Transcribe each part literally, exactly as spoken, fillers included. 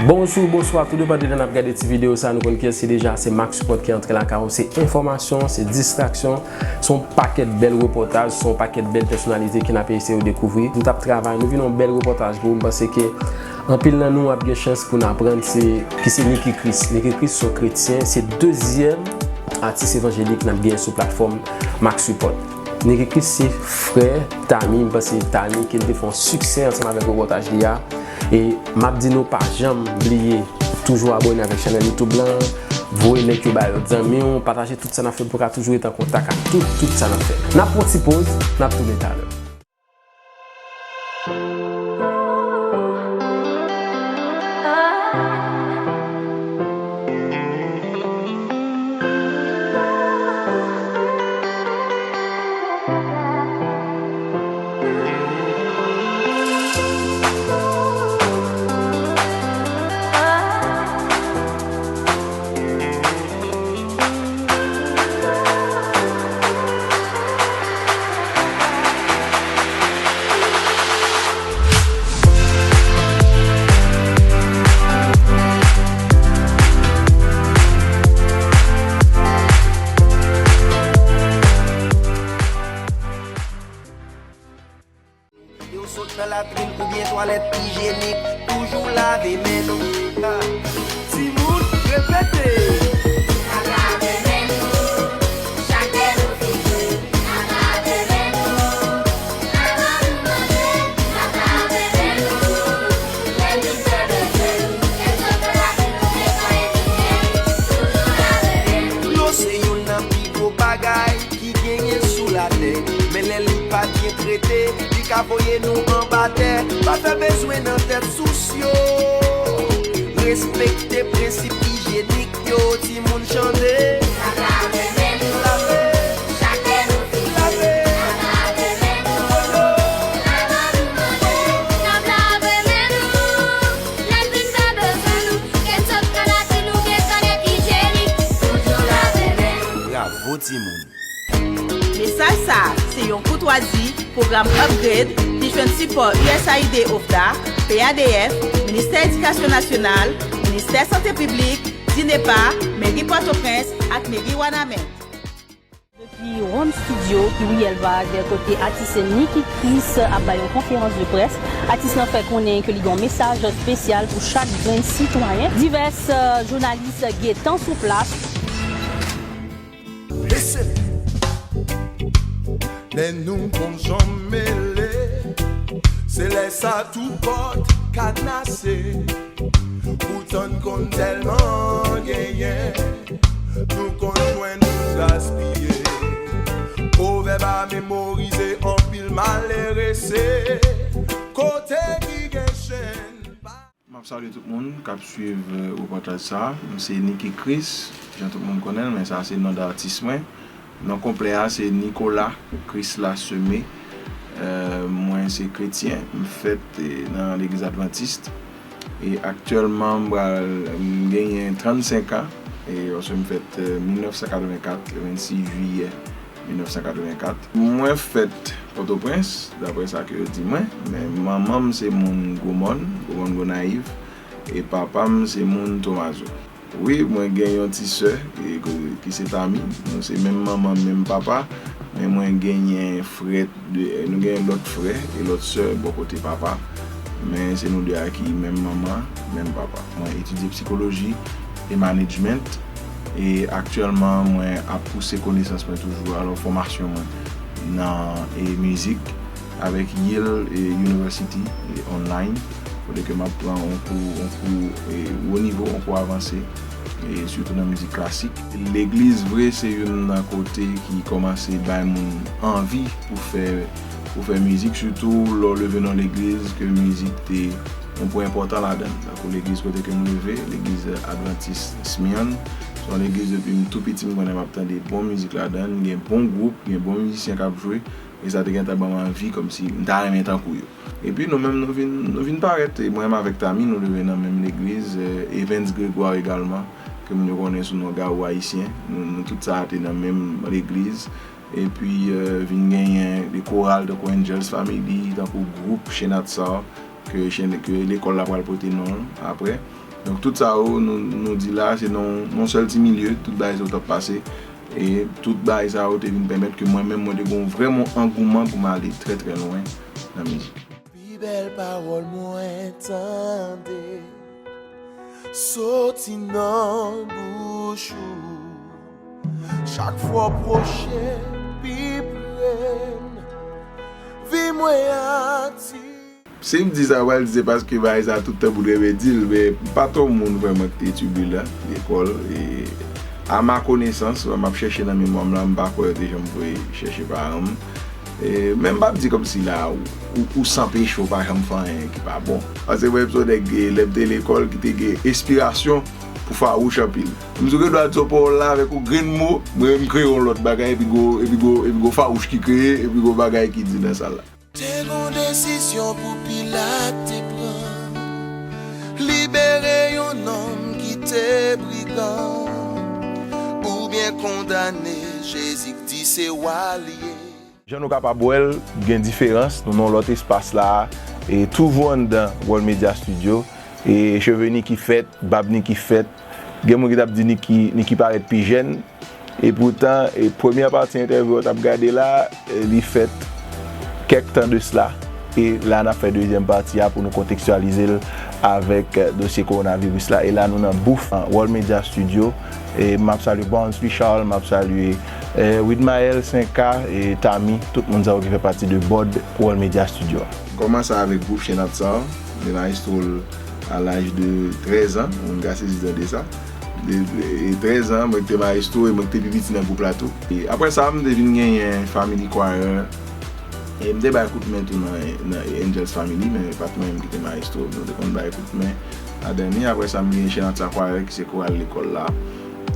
Bonjou, bonswa, tou depann de lè n ap gade ti videyo sa, nou konn kiyès li deja, se Max Support ki antre lakay ou, se enfòmasyon, se distraksyon, se yon pakèt bèl repòtaj, se yon pakèt bèl pèsonalite ke n ap eseye dekouvri. Nou t ap travay, nou vin yon bèl repòtaj pou ou, m panse ke anpil nan nou ap gen chans pou n aprann se, ki se Nicky Chris. Nicky Chris se yon kretyen, se dezyèm atis evanjelik n ap gen sou platfòm Max Support. Nicky Chris se frè Tami, m panse Tami ke l te fè yon siksè ansanm avèk repòtaj li a. E m ap di nou pa janm bliye toujou abòne avèk chanèl YouTube lan, voye link yo bay lòt zanmi w, pataje tout sa n ap fè pou w ka toujou rete an kontak ak tout, tout sa n ap fè. N ap pran ti poz, n ap tounen talè. Yo sot nan latrin oubyen twalèt ijyenik, toujou lave men nou. Timoun, repete. N ap lave men nou. Chak lè nou fin jwe, n ap lave men nou. Avan nou manje, n ap lave men nou. Lè nou fè bezwen nou, kèlkeswa latrin nou bezwen itilize, toujou lave men nou. Dlo se youn nan pi gwo bagay ki genyen sou latè. Men lè li pa byen trete, li ka voye nou anba tè. Pa fè bezwen nan tèt sous yo. Respekte prensip ijyenik yo, timoun chante. N ap lave men nou. Lave. Chak lè nou fin jwe, n ap lave men nou. Avan nou manje, n ap lave men nou. Lè n fin fè bezwen nou, kèlkeswa latrin oubyen twalèt ijyenik, toujou lave men nou. Bravo timoun! Mesaj sa a se yon koutwazi pwogram Upgrade ki jwenn sipò U S A I D OFDA, P A D F, Ministè Edikasyon Nasyonal, Ministè Sante Piblik, DINEPA, Meri Pòtoprens ak Meri Wanament. Depi Rome Studio, Pluriel Vague, kote atis Nicky Chris ap bay yon konferans de près, atis lan fè konnen ke li gen yon mesaj espesyal pou chak grenn sitwayen. Divès, euh, jounalis gentan sou plas. Listen. Lè nou gon janm mele, se lè sa tout pòt kanase. Poutan n konn tèlman genyen, nou konn jwenn nou gaspiye. Pwovèb a memorize, anpil malere se kote ki gen chenn pa. M ap salye tout moun k ap swiv, euh, repòtaj sa a. M se Nicky Chris, jan tout moun konnen l, men sa a se non datis mwen. Non konplè a se Nicolas Chris Lasemé. Euh, mwen se kretyen. M fèt, eh, nan legliz advantis. E aktyèlman, m pral, m genyen trannsenk an. E paske m fèt, eh, mil nèf san katrevenkat, vennsis jiyè mil nèf san katrevenkat. Mwen fèt Pòtoprens, daprè sa ke yo di mwen. Men manman m se moun Gwomòn, Gwomòn Gonayiv. E papa m se moun Tomazo. Wi, mwen gen yon ti sè, e, ki se Tami. Nou se menm manman, menm papa, men mwen genyen frè, de, nou genyen lòt frè e lòt sè bò kote papa. Men se nou de a ki menm manman, menm papa. Mwen etidye psikoloji e management, e aktyèlman mwen ap pouse konesans mwen toujou, alò fòmasyon mwen nan, e, mizik avèk Yale, e, University, e, online, kote ke m ap pran yon kou, yon kou, e, wo nivo, yon kou avanse, e, sitou nan mizik klasik. Legliz vre se youn nan kote ki kòmanse bay moun anvi pou fè, pou fè mizik, sitou lè w leve nan legliz ke mizik te yon pwen enpòtan ladan l. Tankou legliz kote ke m leve, legliz Advantis Smyrn, se yon legliz depi m tou piti m konnen m ap tande bon mizik ladan l, gen bon gwoup, gen bon mizisyen k ap jwe. E sa te gentan ban m anvi, kòmsi m ta renmen tankou yo. Epi nou menm, nou vin, nou vin parèt. E mwen menm avèk Tami, nou leve nan menm legliz, eh, Evens Grégoire egalman, ke moun yo konnen sou non Gawou Ayisyen. Nou, nou tout sa te nan menm legliz. Epi, eh, vin genyen de koral tankou Angels Family, tankou gwoup Chenat Sa, ke chen-, ke lekòl la pral pote non l apre. Donk, tout sa yo, nou, nou di la, se nan yon sèl ti milye, tout bagay sa yo t ap pase. E tout bagay sa yo te vin pèmèt ke mwen menm, mwen te gen yon vrèman angouman pou m ale trè, trè lwen nan mizik. Pi bèl pawòl mwen tande soti nan bouch ou. Chak fwa w pwoche pi pre m, vi mwen atire. Si m di sa, yo pral di se paske bagay sa tout tan pou m renmen di l, men m pa t yon moun vrèman ki te tibilan lekòl. E, à ma connaissance, m ap chèche nan memwa m la, m pa kwè yo te janm voye chèche paran m. E, men m p ap di kòmsi la, ou, ou, ou san peche, ou pa janm fè anyen ki pa bon. Paske mwen, m se yon nèg, e, lè m te lekòl, ki te gen espirasyon pou fawouch anpil. M sou gen dwa di yon pawòl la avèk yon grenn mo, mwen, m kreye yon lòt bagay, epi gwo, epi gwo, epi gwo fawouch ki kreye, epi gwo bagay ki di nan sal la. Te gon desizyon pou Pilat te pran, libere yon nonm ki te brigan, oubyen kondane Jezi k di se wa l ye. Jan nou kapab wè l, gen diferans, nou nan yon lòt espas la, e toujou anndan World Media Studio, e cheve Niki fèt, bab Niki fèt, gen moun ki t ap di Niki, Niki parèt pi jèn, e poutan, e premyè pati entèvyou w t ap gade la, e li fèt kèk tan de sila, e la n ap fè dezyèm pati a pou nou kontekstyalize l avèk, e, dosye kowonaviris la, e la nou nan bouf, e, World Media Studio, e m ap salye Barnsley Charles, m ap salye, e, Widmaël Senka, e Tami, tout moun sa yo ki fè pati de board World Media Studio a. M kòmanse avèk gwoup Chenat Sound, m te mayestwo l a laj de trèz an, moun ka sezi tande sa. De, de, e trèz an, mwen te mayestwo e mwen te pi piti nan gwoup la tou. E apre sa, m te vin genyen Family Choir, e m te bay kout men tou nan, nan Angels Family, men e pa t mwen menm ki te mayestwo, nou te konn bay kout men ladan li. Apre sa, m gen Chenat Choir, ki se koral lekòl la.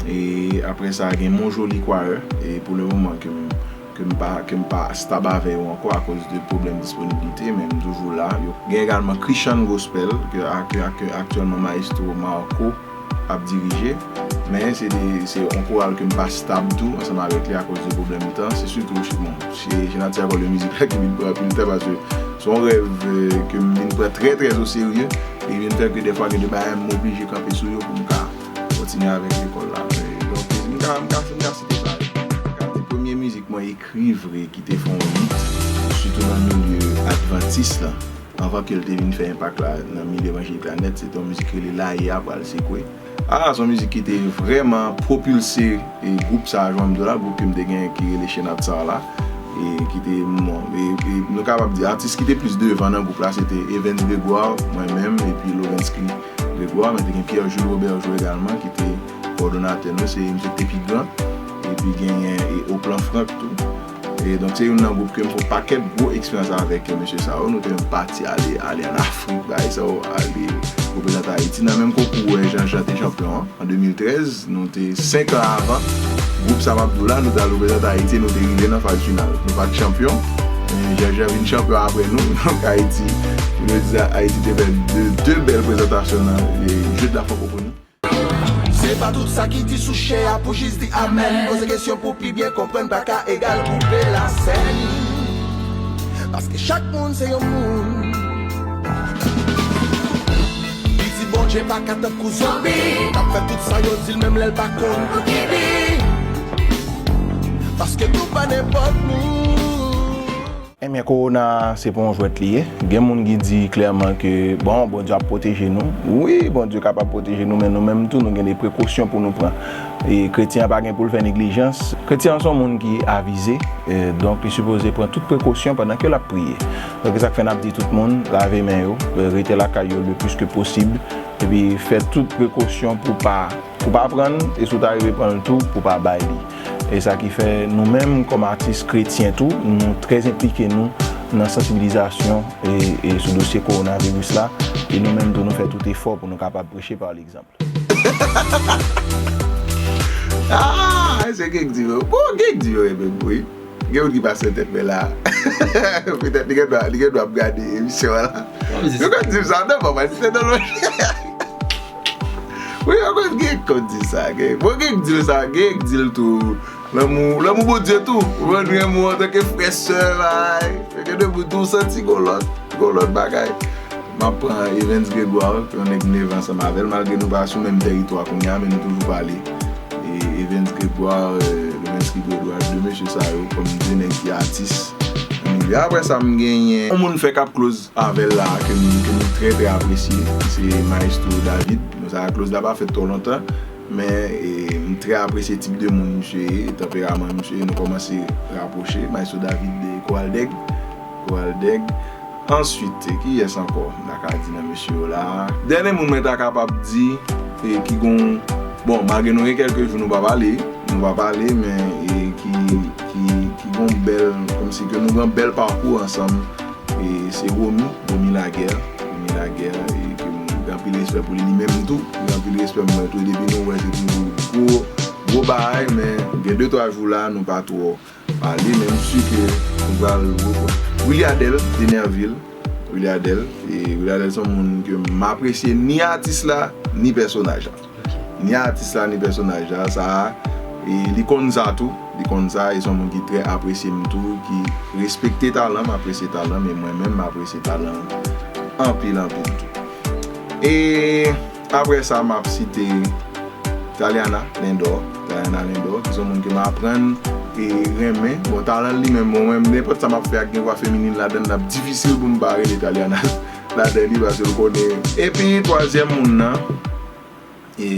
E apre sa, gen Mon Joli Choir, e pou le moman ke m ke m pa, ke m pa stab avè yo ankò akoz de pwoblèm disponiblite, men m toujou la. Yo gen egalman Christian Gospel, ke, ke, ke aktyèlman mayestwo Marco ap dirije. Men se de, se yon koral ke m pa stab tou ansanm avèk li akoz de pwoblèm tan. Se sitou, bon, se Chenat Choir, le mizik la ki vin pran anpil tan, paske se yon rèv, e, ke m vin pran trè, trè o serye, e vin fè ke dèfwa gen de bagay m oblije kanpe sou yo pou m ka kontinye avèk lekòl la. E, donk, m ka, m ka, m ka site sa. M ka di premye mizik mwen ekri vre ki te fè yon hit, sitou nan milye advantis la, anvan ke l te vin fè enpak la nan milye evanjelik la nèt, se te yon mizik ki rele Laye a pral sekwe. A, se yon mizik ki te vrèman pwopilse, e, gwoup sa a, jan m di w la, gwoup ke m te gen ki rele Chenat Sound la, e ki te, bon, e, e nou kapab di atis ki te plis devan nan gwoup la, se te Evens Gregoire, mwen menm, epi Lovensky Gregoire, men te gen Pierre Jules Robergeau egalman, ki te kowòdonatè nou, se misye ki te pi gran. Epi genyen, e, Oplan Franck tou. E donk, se youn nan gwoup ke m fè yon pakèt gwo eksperyans avèk, e, mesye sa yo. Nou te menm pati ale, ale ann Afrik, bagay sa yo, ale reprezante Ayiti. Nan menm konkou, e, Jean Jean te chanpyon an, an de mil trèz, nou te senk an avan. Gwoup sa m ap di w la, nou t al reprezante Ayiti, nou te rive nan faz final. Nou pa t chanpyon, men Jean Jean vin chanpyon apre nou. Donk, Ayiti, pou nou di sa, Ayiti te fè de, de bèl prezantasyon nan, e, Jeux de la Francophonie. Se pa tout sa ki di sou chè a pou jis di amèn. Poze kesyon pou pi byen konprann pa ka egal koupe lasèn. Paske chak moun se yon moun. Li di Bondye pa ka tankou zonbi, k ap fè tout sa yo di l menm lè l pa konn pou ki bi. Paske nou pa nenpòt moun. Ebyen, kowona a, se pa yon jwèt li ye. Gen moun ki di klèman ke, bon, Bondye ap pwoteje nou. Wi, Bondye kapab pwoteje nou, men nou menm tou, nou gen de prekosyon pou nou pran. E kretyen an pa gen pou l fè neglijans. Kretyen an se yon moun ki avize, e, donk li sipoze pran tout prekosyon pandan ke l ap priye. Donk, se sa k fè n ap di tout moun, lave men yo, e, rete lakay yo le plis ke posib, epi fè tout prekosyon pou pa pou pa pran l, e si w ta rive pran l tou, pou pa bay li. E sa ki fè nou menm, kòm atis kretyen tou, nou trè enplike nou nan sansibilizasyon e, e sou dosye kowonaviris la, e nou menm tou, nou fè tout efò pou nou kapab preche pa legzanp. Ah, se gen k di yo. Bon, gen k di yo, e menm, wi. Gen moun ki pase tèt mwen la. Petèt li gen dwa, li gen dwa ap gade emisyon an la. Yo konn di m sa, non, papa, se te nan lòt. Wi, yo konn gen k konn di sa, gen. Bon, gen k di l sa, gen k di l tou. Lanmou, lanmou Bondye tou. Ou konn renmen w antanke frè, sè, bay. Gen de bout ou santi gon lòt, gon lòt bagay. M ap pran Evens Gregoire, yon nèg m leve ansanm avè l, malgre nou pa sou menm tèritwa kounye a, men nou toujou pale. E Evens Gregoire, euh, Levinsky Gregoire, de mesye sa yo, kòm de nèg ki atis. Anyway, apre sa, m genyen yon moun fè k ap close avè l la, ke m, ke m trè, trè apresye, se Maestro David. Bon, sa close la pa fèt twò lontan, men, e, m trè apresye tip de moun misye ye, tanperaman misye, nou kòmanse rapwoche. Maestro David de Koral Dèg, Koral Dèg. Answit, e, kiyès ankò m ta ka di nan mesye yo la? Dènye moun mwen ta kapab di, e, ki gon, bon, malgre nou gen kèlke jou nou pa pale, nou pa pale, men, e, ki, ki, ki gon bèl, kòmsi ke nou gen bèl pakou ansanm, e, se Romy, Romy Laguerre, Romy Laguerre, e, ke m gen anpil respè pou li, li menm tou, li gen anpil respè pou mwen tou, depi nou wè se toujou gwo, gwo bagay, men gen de twa jou la, nou pa twò pale, men m si ke nou pral reprann. Williadel Denervil, Williadel, e Williadel se yon moun ke m apresye ni atis la, ni pèsonaj la. Ni atis la, ni pèsonaj la, sa, e li konn sa tou, li konn sa, e se yon moun ki trè apresye m tou, ki respekte talan m, apresye talan m, e mwen menm m apresye talan l anpil, anpil tou. E apre sa, m ap site Taliana Lindor, Taliana Lindor, ki se yon moun ke m aprann e renmen. Bon, talan li menm, bon, mwen, nenpòt sa m ap fè ak gen vwa feminin ladan l, l ap difisil pou m pa rele Taliana ladan li, paske l konnen. Epi, twazyèm moun nan, e,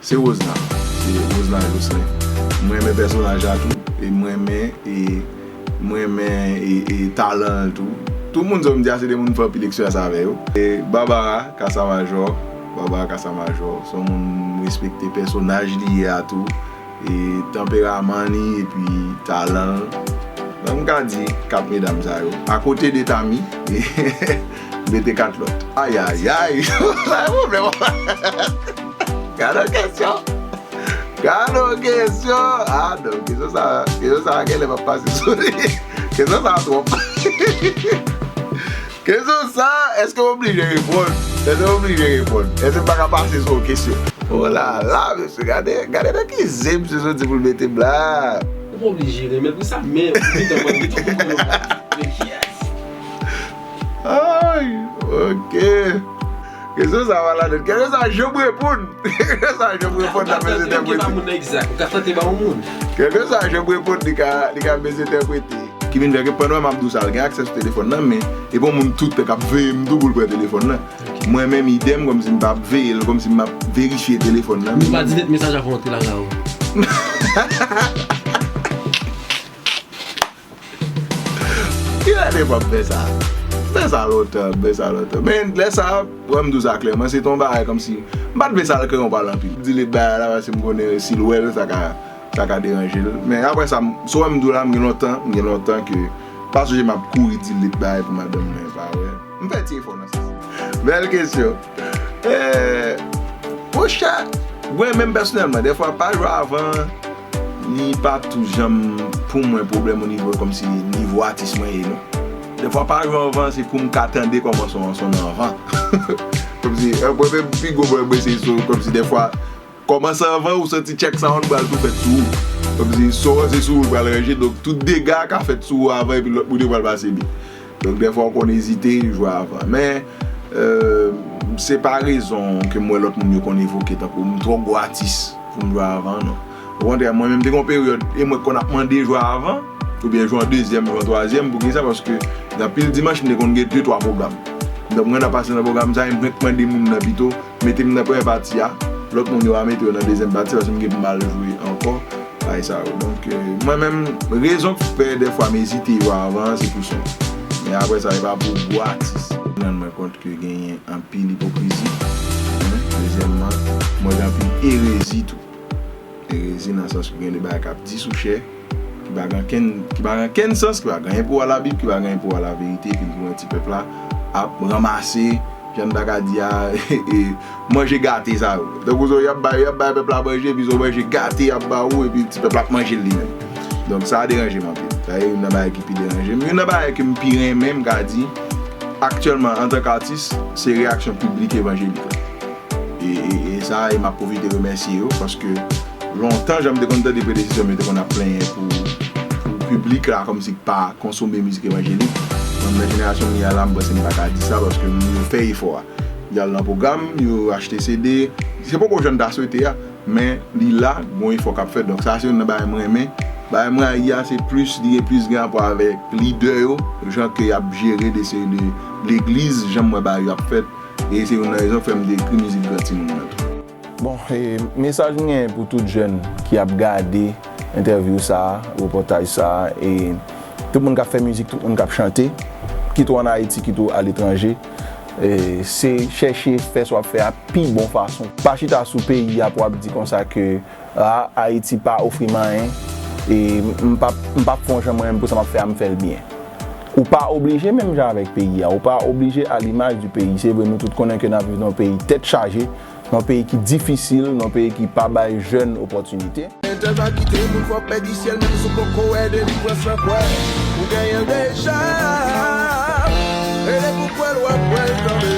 se Rosna. Se Rosna Jocelyn. Mwen renmen pèsonaj la tou, e mwen renmen, e, mwen renmen, e, e, talan l tou. Tout moun sa m di a, se de moun m fè anpil eksperyans avè yo. E Barbara Casamajor, Barbara Casamajor, se yon moun m respekte pèsonaj li ye a tou, e tanperaman li, epi talan l. Donk, m ka di kat medam sa yo. Akote de Tami, mete kat lòt. Ayayay! Sa e pwoblèm. Gade yon kesyon. Gade yon kesyon. Ah, non, kesyon sa, kesyon sa, genlè m ap pase sou li. Kesyon sa twòp. Kesyon sa, èske m oblije reponn? Èske m oblije reponn? Èske m pa ka pase sou yon kesyon? Oh la la, mesye, gade, gade nan ki zen misye soti pou l mete m la. Ou pa oblije renmen l pou sa, men ou gentan konn li tou pou konnen w ka di, men yes! Ay, ok. Kesyon sa va ladan. Kèlkeswa jan m reponn, kèlkeswa jan m reponn, l ap mezentèprete. Ou ka tante ba yon moun. Kèlkeswa jan m reponn, li ka, li ka mezentèprete. Ki vin fè ke pandan m ap di w sa, l gen aksè sou telefòn nan, men e pa yon moun tout tan k ap veye m tou pou l pran telefòn nan. Mwen menm, idèm, kòmsi m pa ap veye l, kòmsi m ap verifye telefòn nan. Nou pa delete mesaj avan w antre lakay ou. Kilè de fwa m fè sa? M fè sa lontan, m fè sa lontan. Men lè sa, wè m di w sa klèman, se te yon bagay kòmsi m pa t vle sa l kreyon pale anpil. M delete bagay la paske m konnen si l wè l, sa ka, sa ka deranje l. Men apre sa, m, si w wè m di w la, m gen lontan, m gen lontan ke m pa sonje m ap kouri delete bagay pou madanm mwen pa wè. M fè ti efò nan sans sa. Bèl kesyon. Eh, monchè, mwen menm pèsonèlman, dèfwa pa jwe avan, li pa tou janm pou mwen pwoblèm o nivo kòmsi nivo atis mwen ye non. Dèfwa pa jwe avan, se pou m ka tande kòman son an sonnen avan. Kòmsi, eh, mwen menm pi gwo pwoblèm mwen se son, kòmsi dèfwa kòmanse avan ou santi check sound pral tou fèt sou ou. Kòmsi son an se sou ou l pral ranje, donk tout dega ka fèt sou ou avan epi lòt moun yo pral pase byen. Donk dèfwa ou konn ezite jwe avan. Men, euh, se pa rezon ke m wè lòt moun yo konn evoke tankou m twò gwo atis pou m jwe avan, non. Okontrè, mwen menm te gen yon peryòd e mwen k konn ap mande jwe avan, oubyen jwe an dezyèm, jwe an twazyèm, poukisa? Paske gen anpil dimanch m te konn gen de twa pwogram. Donk mwen nan pase nan pwogram sa, e mwen k mande moun nan pito mete m nan premyè pati a, lòt moun yo a mete yo nan dezyèm pati paske m gen pou m al jwe ankò, bagay sa yo. Donk, euh, mwen menm, rezon k fè dèfwa m ezite yo avan, se pou son. Men apre sa, e pa pou gwo atis. M rann mwen kont ke genyen anpil ipokrizi. Hein? Dezyèmman, mwen gen anpil erezi tou. Erezi nan sans ke gen de bagay k ap di sou chè, ki pa gen ankenn, ki pa gen ankenn sans, ki pa gen anyen pou wè a Labib, ki pa gen anyen pou wè a laverite, epi pou yon ti pèp la ap ranmase, jan n ta ka di a, e, manje gate sa yo. Tankou se y ap bay, y ap bay pèp la manje, epi se yon manje gate y ap ba ou, epi ti pèp la ap manje l li menm. Donk sa deranje m anpil. Sa se youn nan bagay ki pi deranje m. Youn nan bagay ke m pi renmen, m ka di, aktyèlman, antank atis, se reyaksyon piblik evanjelik la. E, e, e sa, e m ap pwofite remèsye yo, paske lontan, jan m te konn tande predesesè m yo te konn ap plenyen pou, pou piblik la, kòmsi k pa konsome mizik evanjelik. Mwen, nan jenerasyon m ye a la, m panse m pa ka di sa, paske moun yo fè efò a. Y al nan pwogram, yo achte C D. Se poko jan n ta swete a, men li la, gon efò k ap fèt. Donk, sa se youn nan bagay mwen renmen. Bagay mwen rayi a, se plis, li gen plis gen rapò avèk lidè yo, jan ke y ap jere de seri de legliz, jan m wè bagay yo ap fèt. E se youn nan rezon fè m te ekri mizik Gran Timoun nan tou. Bon, e, mesaj m gen pou tout jèn ki ap gade entèvyou sa a, repòtaj sa a, e tout moun k ap fè mizik, tout moun k ap chante, kit ou ann Ayiti, kit ou aletranje, e, se chèche fè sa w ap fè a pi bon fason. Pa chita sou peyi a pou w ap di konsa ke, a, Ayiti pa ofri m anyen, e m p ap, m p ap fè yon jan mwen menm pou sa m ap fè a m fè l byen. Ou pa oblije menm jan avèk peyi a, ou pa oblije a limaj di peyi. Se vre, nou tout konnen ke n ap viv nan yon peyi tèt chaje, nan yon peyi ki difisil, nan yon peyi ki pa bay jèn opòtinite. Entèl pa kite moun fò pèdi syèl, menm si w poko wè delivrans lan kwè. Ou genyen l deja. Rele pou kwè l, w ap kwè l kanmenm.